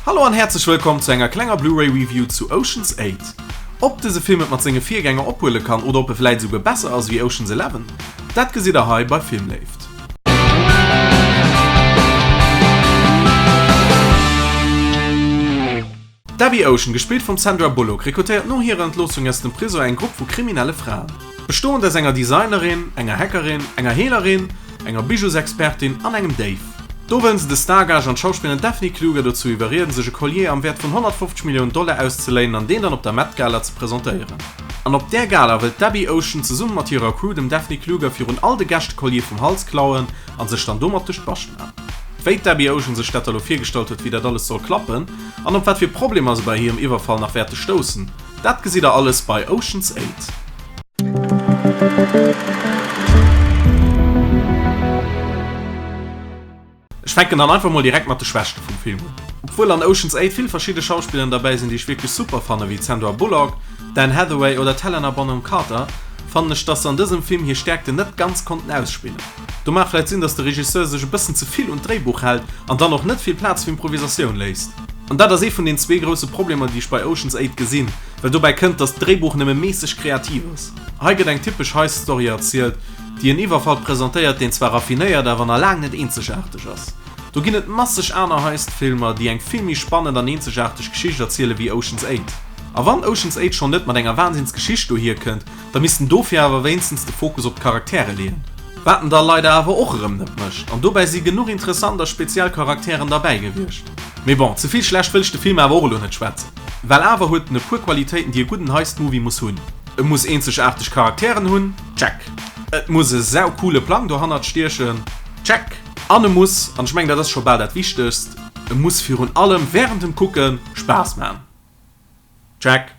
Hallo an häerzlech wëllkomm zu enger klenger Blu-ray Review zu Ocean's 8. Ob dëse Film et mat senge Virgänger ophuele kann oder ob e vläit esouguer besser ass ewéi Ocean's 11, dat gesitt der hei bei Filmléift. D'Abby Ocean, gespillt vum Sandra Bullock, rekrutéiert no hirer Entloossung aus dem Prisong eng Grupp vu kriminelle Fraen, bestoend aus enger Designerin, enger Hackerin, enger Heelerin, enger Bijousexpertin an engem Déif. Do wëllen se de Stargage an d'Schauspillerin Daphne Kluger dozou iwwerrieden, sech e Collier am Wäert vun 150 Milliounen Dollar auszeléinen an deen dann op der Met Gala ze presentéieren. An op där Gala wëllt d'Abby Ocean zesumme mat hirer Crew dem Daphne Kluger virun all de Gäscht de Collier vum Hals klauen an sech dann domat duerch d'Bascht man. Wéi d'Abby Ocean sech dat da lo virgestallt huet, wéi dat alles soll klappen an op wat fir Problemer se bei hirem Iwwerfall nach wäerte stoussen, dat gesitt der alles bei Ocean's 8. Ech fänken dann einfach mol direkt mat de Schwächte vum Film un. Obwuel an Ocean's 8 vill verschidde Schauspilleren derbäi sinn, déi ech wierklech super fannen, wéi d'Sandra Bullock, d'Anne Hathaway oder d'Helena Bonham Carter, fannen ech, dass se an dësem Film hir Stäerkten net ganz konnten ausspillen. Do mag vläit sinn, dass de Regisseur sech e bëssen ze vill un d'Dréibuch hält an dann och net vill Plaz fir Improvisatioun léisst. An dat ass ee vun den zwee grousse Problemer, déi ech bei Ocean's 8 gesinn, well dobäi kënnt, dass d'Dréibuch nëmme mässeg kreativ ass. Hei gëtt eng typesch Heist-Story erzielt, déi en Iwwerfall presentéiert, deen zwar raffinéiert, awer nach laang net eenzegaarteg ass. Do ginn et masseg aner Heist-Filmer, déi eng vill méi spannend an eenzegaarteg Geschicht erziele wéi Ocean's 8. A wann Ocean's 8 schonn net mat enger Wahnsinns-Geschicht dohierkënnt, Da misst en dofir awer wéinstens de Fokus op d'Charaktere leeën. Wat en da leider awer och erëm net mécht. An dobäi si genuch interessant a speziell Charakteren derbäi gewiescht. Mee bon, ze vill schlecht wëll ech de Film awer och elo net schwätzen. Well awer huet en e puer Qualitéiten déi e gudden Heist-Movie muss hunn. E muss eenzegaarteg Charakteren hunn, check. Et muss e saucoole Plang dohannert stiechen, check. An e muss, an ech mengen dat ass scho bal dat wichtegst, e muss virun allem während dem Kucken Spaass man. Check.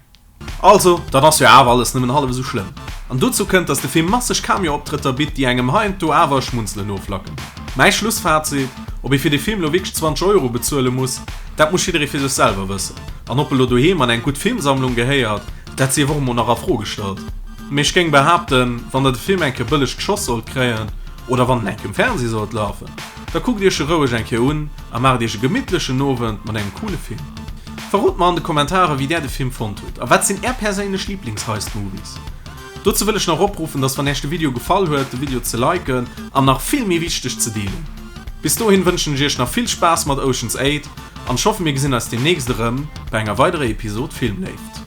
Also, dat ass jo awer alles nëmmen hallef esou schlëmm. An dozou kënnt, dass de Film masseg Cameo-Optrëtter bitt, déi engem heiansdo awer e Schmunzelen oflacken. Mäi Schlussfazit, Ob ee fir de Film lo wierklech 20 Euro bezuele muss, dat muss jidderee fir sech selwer wëssen. An ob e lo doheem an eng gutt Filmsammlung gehéiert, dat sief och emol nach a Fro gestallt. Mee ech géing behaapten, wann der de Film eng Kéier bëlleg geschoss sollt kréien, oder wann en eng Kéier um Fernseh sollt lafen, da kuckt iech e roueg eng Kéier un a maacht iech e gemittlechen Owend mat engem coole Film. Verrot mer an de Kommentaren wéi där de Film fonnt hutt a wat sinn är perséinlech Lieblings-Heist-Movies? Dozou wëll ech nach opruffen, dass wann äech de Video gefall huet, de Video ze liken an nach vill méi wichteg ze deelen. Bis dohin wënschen ech iech nach vill Spaass mat Ocean's 8 an ech hoffen mir gesinn eis demnächst erëm bei enger weiderer Episode Filmléift.